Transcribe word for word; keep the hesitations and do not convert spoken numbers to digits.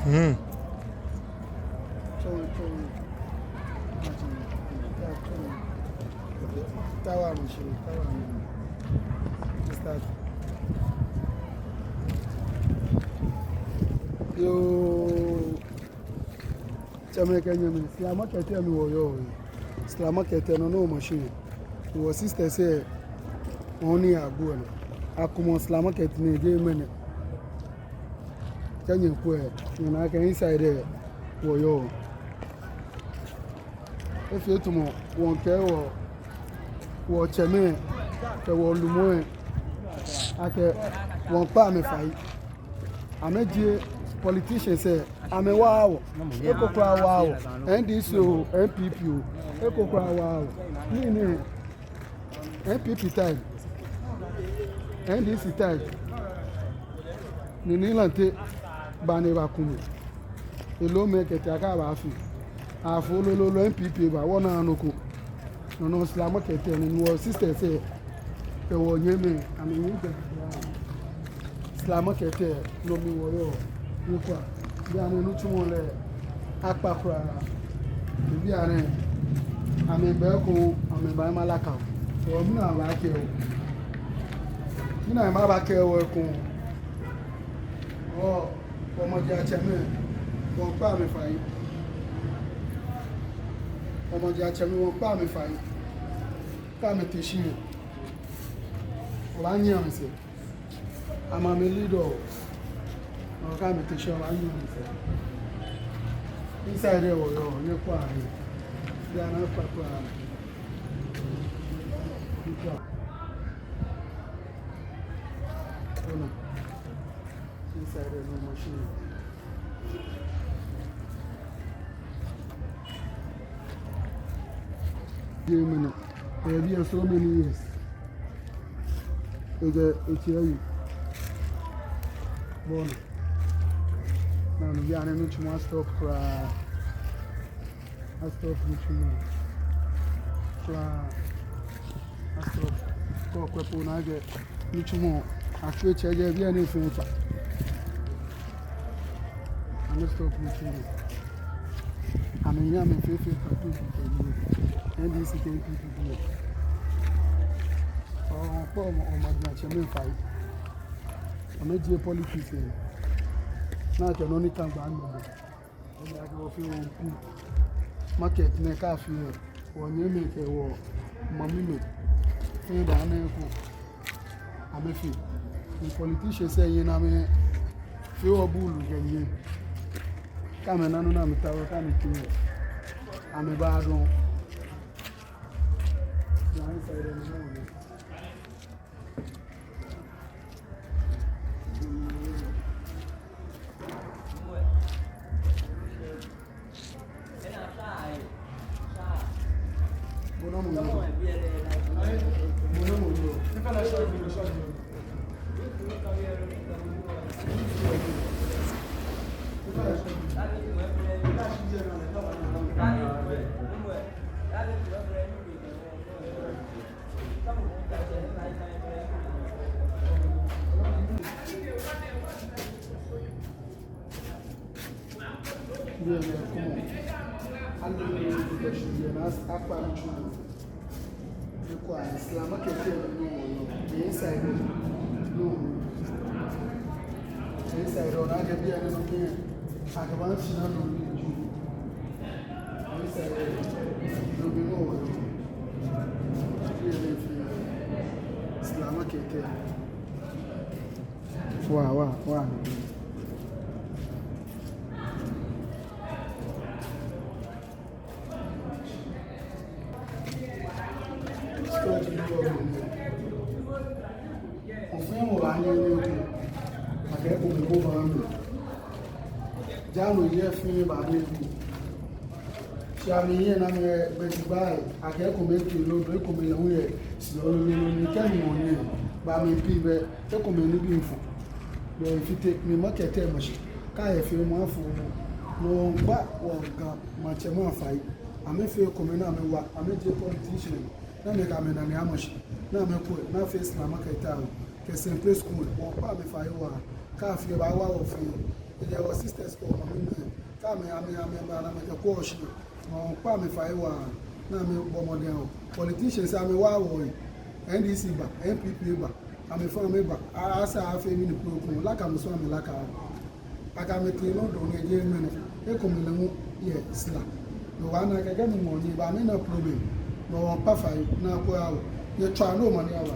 Hmm. Yoo. Tsɛmɛi kɛ nyɛmɛi, Sla Market lɛ mli wɔyɔɔ. Sla Market lɛ nɔ ni wɔma shi. Wɔ sisters lɛ, wɔnii agbo lɛ. Akumɔ Sla Market nɛɛ, jeee ŋmɛnɛ. Kɛ nyɛkwɛ, nyɛna akɛ inside lɛ wɔyɔɔ. Efee tamɔ wɔŋkɛɛ wɔ, wɔtsɛmɛi kɛ wɔlumɔi akɛ wɔŋkpa amɛ fai. Amɛjie politicians lɛ, amɛwaaa wɔ. Eko kwraa waaa wɔ. N D C oo, N P P oo, eko kwraa waaa wɔ. Nii nɛɛ, N P P time, N D C time, ni Nii Lante ba ni ebaku mɛi. Eloo mɛi kɛtee akɛ abaafee. Afo lolo lolo, N P P ba, wɔnaaa nɔ ko. No nɔ Sla Market lɛ nɔ ni wɔ sisters lɛ kɛ wɔnyɛmɛi, amɛnyɛ gbɛ. Sla Market lɛ nɔ mli wɔyɔɔ. Nyɛkwɛa, bianɛ nitsumɔ lɛ akpa kwraa. Bianɛ amɛbɛ ko, amɛba malaka. Wɔ mina baakɛɛ wɔ. Mina mabakɛɛ wɔ eko. Wɔ, wɔmaŋtsɛmɛi, wɔŋkpa amɛ fai. Wɔmaŋtsɛmɛi, wɔŋkpa amɛ fai. Kɛ amɛte shi lɛ, wɔbaanyiɛ amɛsɛɛ. Amɛ amɛ leader oo. Kɛ amɛte shi lɛ, wɔbaanyiɛ amɛsɛɛ. Inside lɛ wɔyɔɔ, nyɛkwɛa he. Bianɛ akpa kwraa. Nyɛkwɛa. Ona. Inside lɛ nɔ machine. Jeee ŋmɛnɛ. Ebi ya so many years. Eje, eche ayi. Bo ona. Naa nɔ bianɛ nitsumɔ stop kwraa. Astop nitsumɔ. Kwraa. Astop. Kɛ okwɛ po ona akɛ nitsumɔ. Atswɛ tsɛ jɛ bianɛ efee kpa. Amɛstop nitsumɔ. Amɛnyɛ amɛfee fee kpa tu tu tu. N D C kɛ N P P. Ɔɔ, kpɔ ɔmɔ, ɔmɔ jɛ tsɛ mɛi fai. Amɛjie politics lɛ. Naa kɛ nɔ ni kã gbɛ nɔ. Market nɛɛ kɛ afee, wɔnyɛmimɛi kɛ wɔmamimɛi fɛɛ ba nɛɛ eko amɛfee. Ni politicians lɛ yɛ ni amɛfee wɔ buulu kɛ nyɛ. Kɛ amɛna nɔ ni amɛtaoɔ kɛ amɛkɛɛ, amɛbaa dɔŋŋ. Bianɛ, come on. Alele, because you are not akpa nitsumɔ. Because Islam kɛkɛ nɔ, nɔ, nɔ. Inside, nɔ. Inside, nɔ, naa kɛ bianɛ nɔ, nɔ. Akaba ntsina nɔ, nɔ. Inside, nɔ, nɔ, nɔ. Bianɛ, Islam kɛkɛ. Wa, wa, wa. Ofɛɛ mɔ baanyɛ eko. Akɛ ekomɛi ko baanyɛ. Jano yɛ fɛɛ baanyɛ eko. Shi amɛyɛ ni amɛbɛ jogbaŋŋ, akɛ ekomɛi kɛ loo, ekomɛi lɛ hu yɛ, shi lolo lolo ni kɛ mɔ nyɛ, bɛ amɛ pii bɛ, ekomɛi nibii fɔŋ. Bɛ efite, mi market lɛ ma shi, kɛ efee mɔ afɔ mɔ. No wɔŋkpa wɔ Ga maŋtsɛmɛi afai. Amɛfee ekomɛi ni amɛwa, amɛjie politician. Ni amɛkɛ amɛnane amɔ shi, ni amɛkwɛ, ni afee Islam kɛ tao, kɛ Saint Peter's School, wɔkpa amɛ fai waa, kɛ afee baawa wɔ fɛɛ, eji wɔ sisters kɛ wɔmamimɛi, kɛ amɛ, amɛ, amɛ, amɛ, amɛkɛkwɛ wɔ shi, wɔkpa amɛ fai waa, ni amɛbɔ mɔdɛŋ oo. Politicians amɛwa wɔ, N D C ba, N P P ba, amɛfɛɛ amɛba, a, asa afee mɛni program, laka musu amɛlaka. Akɛ amɛtee nɔ dɔŋŋ ni eji mɛni, ekomɛi lɛ hu yɛ sila. No hewɔ ni akɛ kɛ Nyɔŋmɔ ni ba amɛna problem. No hewɔ wɔkpa fai ni akwɛ wɔ. Nyɛtswaa ni omanye aba.